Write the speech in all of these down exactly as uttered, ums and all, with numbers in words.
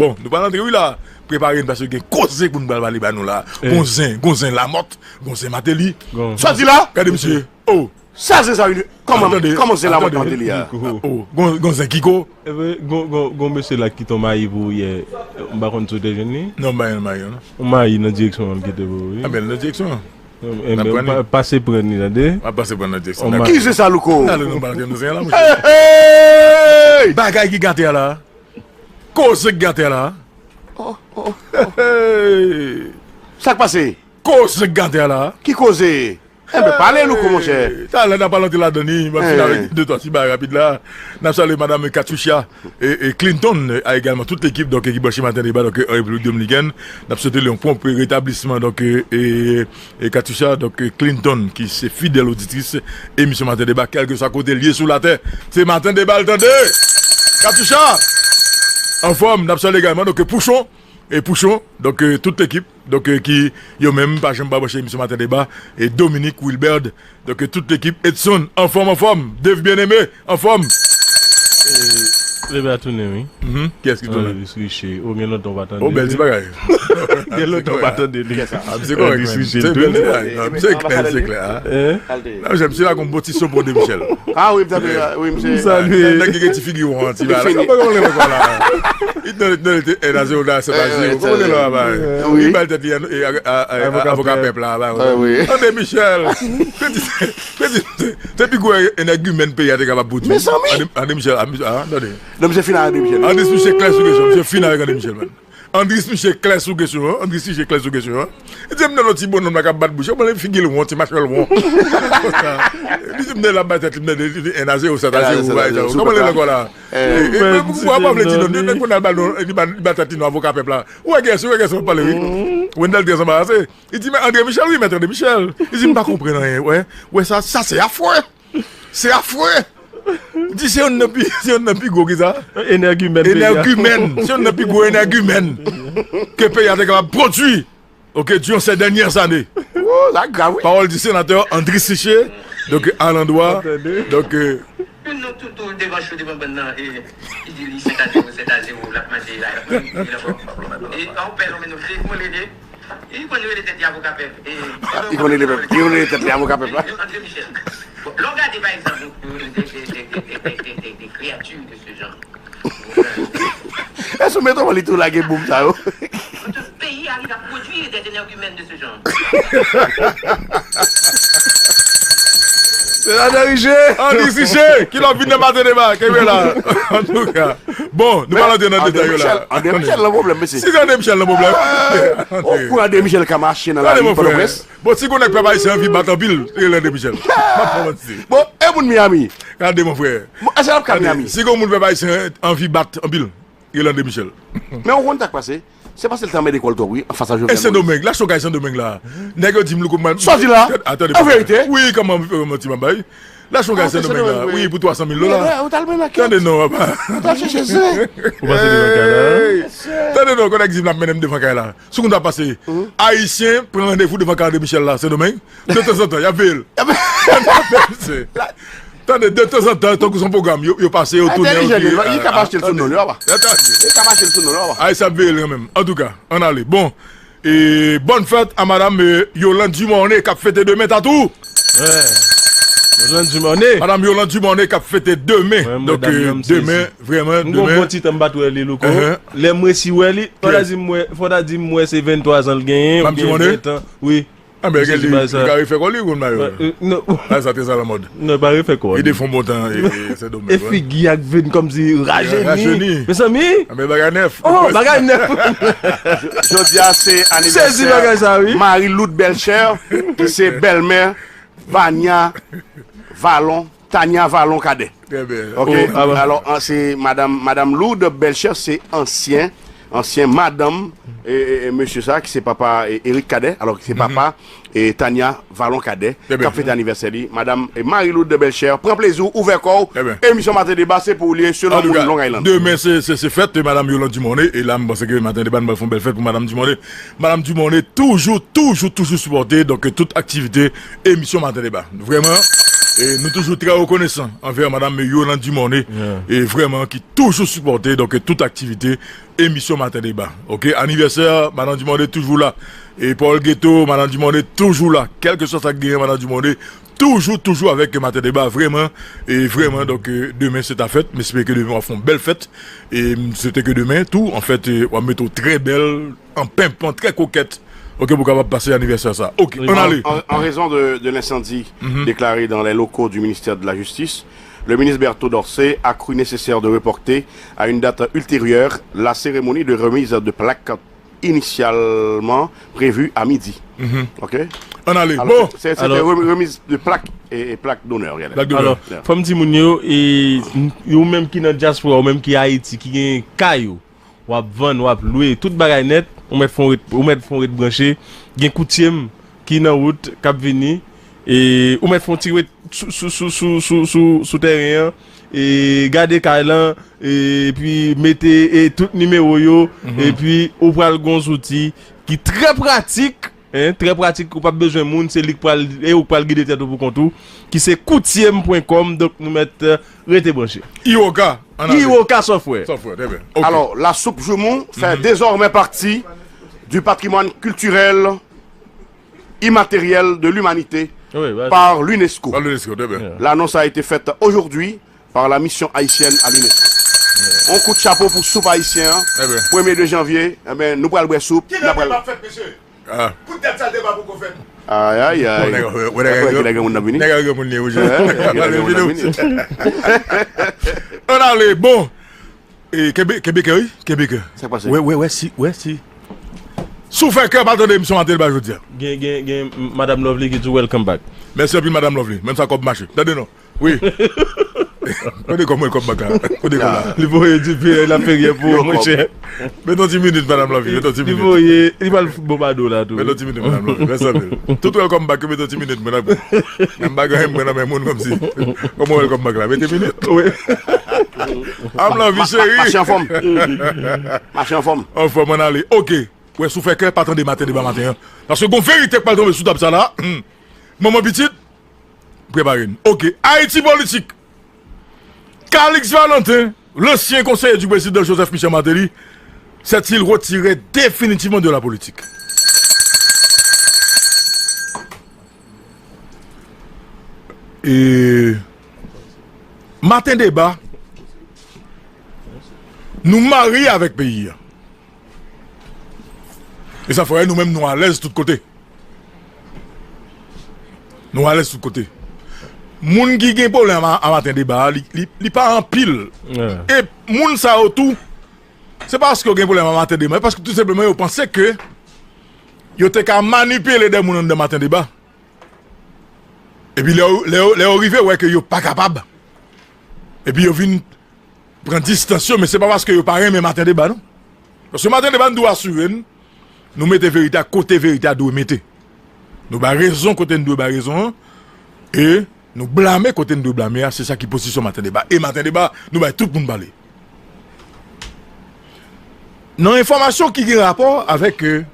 Bon, nou pral antre wi la. Prepare n paske gen koze pou n pral pale ba nou la. Gon zen, gon zen Lamòt, gon zen Mateli. Sa di la? Gade misye. Oh. Sa zen sa vin. Kòman, kòman zen Lamòt Mateli a? Oh, gon, gon zen Kiko. Gon, gon, gon mesye la ki te mayi pou ou yè. M pa konn si w te jwenn li. Non, m pa jwenn mayi non. Yon mayi nan direksyon an l kite pou ou wi. Anben nan direksyon an. Enben, pase pran li tande. M ap pase pran nan direksyon. Ki zen sa Louko? N ale non, pa antre nan zen la monchè. Bagay ki gate a la. Koze k gate a la. Oh, oh, oh. Sa k pase? Koze k gate a la. Ki koze? Enben, pale Louko, monchè. Talè n ap pale antre ladan li, m ap fin avèk de twa ti bagay rapid la. N ap salye madanm Katioucha e, e Clinton, e, a egalman tout lekip, donk, ki branche Maten Deba, donk, e, an Repiblik Dominikèn. N ap swete li yon pwonp retablisman, donk, e, e, e Katioucha, donk, e, Clinton, ki se fidèl oditris emisyon Maten Deba, kèlkeswa kote l ye sou latè. Se Maten Deba l tande! Katioucha! Anfòm, n ap salye egalman, donk, Pouchon, e Pouchon, donk, e, tout lekip, donk, e, ki yo menm pa janm pa branche emisyon Maten Deba, e Dominique Wilbert, donk, e, tout lekip, Edson, anfòm, anfòm, Dave Bien-Aimé, anfòm. Dave a tounen wi. Kiyès ki tounen? Andris Riché. Ou gen lontan w pa tande li. Oh, bèl ti bagay. Gen lontan w pa tande li. Andris Riché tounen. Se klè, se klè. Non, jèm se la kon bon ti sopo de Michel. Ah wi, m tande, wi, m se. M salye. Nèg ki gen ti figi won an, ti bagay. Kòman l rele ankò la? Li nan, nan, li te N A zéro, nan sèt a zéro. Kòman l rele la, ba? Li bay tèt li a, a, a, avoka pèp la, ba. André Michel. Se pi gwo enègimèn peyi a te kapab pwodui. Mezanmi! André, André Michel, a, misye, a, tande. Non, misye fin ak André Michel. Andris Michel klè sou kesyon, misye fin avèk André Michel, man. Andris Michel klè sou kesyon, an. Li di m nan yon ti bonòm la k ap bat bouch, kòman figi l won, ti machwè l won. Li di m nan l ap bay tèt li, m nan N A zéro, sèt a zéro, bay zéro. Kòman l rele ankò la? E, e, e, pou, pou, pou, pou, pou, li di non, li, li konn al ba l non, li ba, li ba tèt li non avoka pèp la. Ou wè kiyès, ou wè kiyès w ap pale, wi. Wendell trè anbarase. Li di, men André Michel, wi, mèt André Michel. Li di, m pa konprann anyen, wè. Wè sa, sa se afreux. Se afreux. Di se youn nan pi, se youn nan pi gwo ki sa? Enègimèn peyi a. Enègimèn. Se youn nan pi gwo enègimèn ke peyi a te kapab pwodui. Ok, durant ces dernières années. Oh, sa grav, wi. Parole du sénateur Andris Riché, donk, a landwa, donk, euh, youn nan toutou devan cho devan bann nan, e, li di li sèt a zéro, sèt a zéro, l ap mache, l ap mache, l ap mache. E, an pè, non, men nou, se, kòman l rele? Li konn rele tèt li avoka pèp. E, li konn rele pèp, li konn rele tèt li avoka pèp la. André Michel. Bon, lè w gade, pa egzanp, de, de, de kreyati de se jan. Èske w mete w li tou lage boum sa yo? Tout peyi a li ka pwodui des énergumènes de ce genre. Se la dirije. Andris Riché, ki lè w vin nan Maten Deba, kenbe la. Antouka. Bon, nou pral antre nan detay yo la. André Michel nan pwoblèm, mesye. Si André Michel nan pwoblèm. Ou kwè André Michel ka mache nan lari Pòtoprens? Bon, si gon nèg pèp ayisyen anvi bat anpil, rele André Michel. M ap kòmanse. Bon, e moun Miami? Gade, mon frè. Bon, èske l ap ka Miami? Si gon moun pèp ayisyen anvi bat anpil, rele André Michel. Men ou konn sa k pase? Se paske l te anmède kò l twòp, wi, anfas a Jovenel Moïse. E Sendomeng, lè w gade Sendomeng la. Nèg yo di m Louko m. Sa w di la? An verite? Wi, kòman, kòman ti manbay? Lè w gade Sendomeng la, wi, pou twa san mil dola. Ou t al mennen ankèt. Tande non, papa. Ou t al chèche zen. Ou pase devan kay la, hein? Tande non, kon nèg di m l ap mennen m devan kay la. Sou konn sa pase. Ayisyen pran randevou devan kay André Michel la, Sendomeng. De tanzantan, y ap veye l. Tande, de tanzantan, tankou se yon pwogram, yo, yo pase, yo tounen, yo vire. Li ka mache l sou non, li pa. Li ka mache l sou non, li pa. Ayisyen ap veye l kanmenm. Antouka, ann ale. Bon, e bòn fèt a madanm, e, Yolande Dumornay k ap fete demen, Tatou. Yolande Dumornay. Madanm Yolande Dumornay k ap fete demen. Donk, e, demen, vrèman, demen. M gon bon ti tan m pa t wè li, Louko. Lè m resi wè li, fò ta di m wè, fò ta di m wè se venntwa zan l genyen, oubyen ventan. Wi. Anben, li ka refè kò li, ou konn bagay yo. A, sa te sa lanmòd. Non, pa refè kò li. Li te fè yon bon tan, e, e, Sendomeng, wi. E figi a k vin kòmsi rajeni. Rajeni. Mezanmi. Anben, bagay nèf. Oh, bagay nèf. Jodi a, se anivèsè Marie Lourdes Belcher, ki se bèlmè Vania Valon, Tania Valon Cadet. Trè byen. Ok. Alò, an, se madanm, madanm Lourdes Belcher, se ansyen, ansyen madanm, e, e, e, mesye sa, ki se papa, e, Eric Cadet, alò, ki se papa, e, Tania Valon Cadet, k ap fete anivèsè li. Madanm, e, Marie Lourdes Belcher, pran plezi w, ouvè kò w. Emisyon Maten Deba, se pou ou li ye, selon moun Long Island. Demen, se, se, se fèt, e, madanm Yolande Dumornay, e la, m panse ke Maten Deba, nou pral fè yon bèl fèt pou madanm Dumornay. Madanm Dumornay toujou, toujou, toujou sipòte, donk, tout aktivite emisyon Maten Deba. Vrèman, E nou toujou trè rekonesan anvè madanm Yolande Dumornay, e vrèman ki toujou sipòte, donk, tout aktivite emisyon Maten Deba. Oke, anivèsè, madanm Dumornay toujou la. E Paul Guetto, madanm Dumornay toujou la. Kèlkeswa sa k genyen, madanm Dumornay toujou, toujou avèk Maten Deba, vrèman, e vrèman, donk, e, demen se ta fèt, m espere ke demen w ap fè yon bèl fèt, e m swete ke demen tou, anfèt, e, w ap mete w trè bèl, an penpan, trè kokèt, oke, pou w kapab pase anivèsè sa. Oke, ann ale. En, en raison de, de l'incendie déclaré dans les locaux du ministère de la Justice, le ministre Berto Dorcé a cru nécessaire de reporter à une date ultérieure la cérémonie de remise de plaques initialement prévue à midi. Oke? Ann ale. Bon. Alò, se, se te remi-, remise de plaques et, et plaques d'honneur, Lionel. Plaques d'honneur. Alò, fò m di moun yo, e, yo menm ki nan dyaspora, ou menm ki Ayiti, ki gen kay ou, w ap vann, w ap lwe, tout bagay nèt, ou mèt fè yon ret, ou mèt fè yon ret branche. Gen koutye m ki nan wout, k ap vini, e ou mèt fè yon ti ret sou, sou, sou teren an, e gade kay lan, e, epi mete, e, tout nimewo yo, epi ou pral gon zouti ki trè pratik, en, trè pratik, ou p ap bezwen moun, se li k pral, e ou k pral gide tèt ou pou kont ou, ki se koutye m pwen kòm, donk nou mèt, e, rete branche. Iwoka, ann ale. Iwoka Software. Software, trè byen. Oke. Alors, la soupe joumou fait désormais partie du patrimoine culturel immatériel de l'humanité par l'UNESCO. Par l'UNESCO, trè byen. L'annonce a été faite aujourd'hui par la mission haïtienne à l'UNESCO. On kout chapo pou soup ayisyen an. Trè byen. Premye de janvye, enben, nou pral bwè soup. Kilè demen ap fèt, mesye? Ah. Poutèt sa demen poko fèt. Ay, ay, ay. Nèg, nèg, nèg, nèg, nèg, moun nan vini. Nèg, nèg, moun li wouje. Nèg, nèg, moun nan vini. Ann ale, bon. E, kenbe, kenbe kè, wi. Kenbe kè. Sa k pase? Wè, wè, wè, si, wè, si. Si w fè kè, pa tande emisyon Maten Deba jodi a. Gen, gen, gen, Madam Lovely ki di welcome back. Mèsi anpil, Madam Lovely. Menm sa kòb mache. Tande non. Wi. Kote kòb mwen, kòb bak la? Kote kòb la? Li voye di pye, l ap fè rye pou ou, monchè. Met yon ti minit, Madam Lovely, met yon ti minit. Li voye, li pral bonbado la tou. Met yon ti minit, Madam Lovely, rès anpil. Tout welcome back, met yon ti minit, mwen ap, m pa gen anyen mwen nan men moun kòmsi. Kòman welcome back la? Met yon minit. Wi. Madam Lovely, cheri. Mache anfòm. Mache anfòm. Anfòm, ann ale. Oke. Wè, si w fè kè, pa tande Maten Deba maten an. Paske gon verite k pral tonbe sou tab sa la. Manman pitit, prepare n. Oke, Ayiti Politik. Calixte Valentin, l'ancien conseiller du président Joseph Michel Martelly, s'est-il retiré définitivement de la politique? E Maten Deba, nou marye avèk peyi a. E sa fè nou menm nou alèz tout kote. Nou alèz tout kote. Moun ki gen pwoblèm a, a Maten Deba a, li, li, li pa anpil. E moun sa yo tou, se pa paske yo gen pwoblèm a Maten Deba, e paske tou senpleman yo panse ke yo te ka manipile de moun anndan Maten Deba. Epi lè yo, lè yo, lè yo rive wè ke yo pa kapab, epi yo vin pran distans yo, men se pa paske yo pa renmen Maten Deba, non. Paske Maten Deba, n dwe asire n, nou mete verite a kote verite a dwe mete. Nou bay rezon kote n dwe bay rezon an, e nou blame kote n dwe blame a, se sa ki pozisyon Maten Deba. E Maten Deba, nou bay tout moun pale. Nan enfòmasyon ki gen rapò avèk, euh,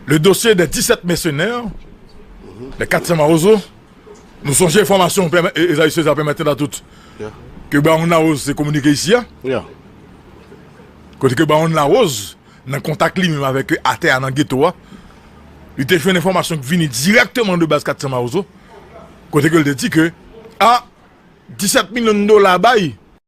le dossier des dix-sept mercenaires, les quatre cents Mawozo, nou sonje enfòmasyon pèmè-, e, Esaü César pèmèt nou tout ke Bawon Lawòz te kominike isi a. Kote ke Bawon Lawòz, nan kontak li menm avèk atè a nan geto a, li te jwenn enfòmasyon ki vini dirèkteman de baz quatre cents Mawozo, kote ke l te di ke, a, disèt milyon dola bay,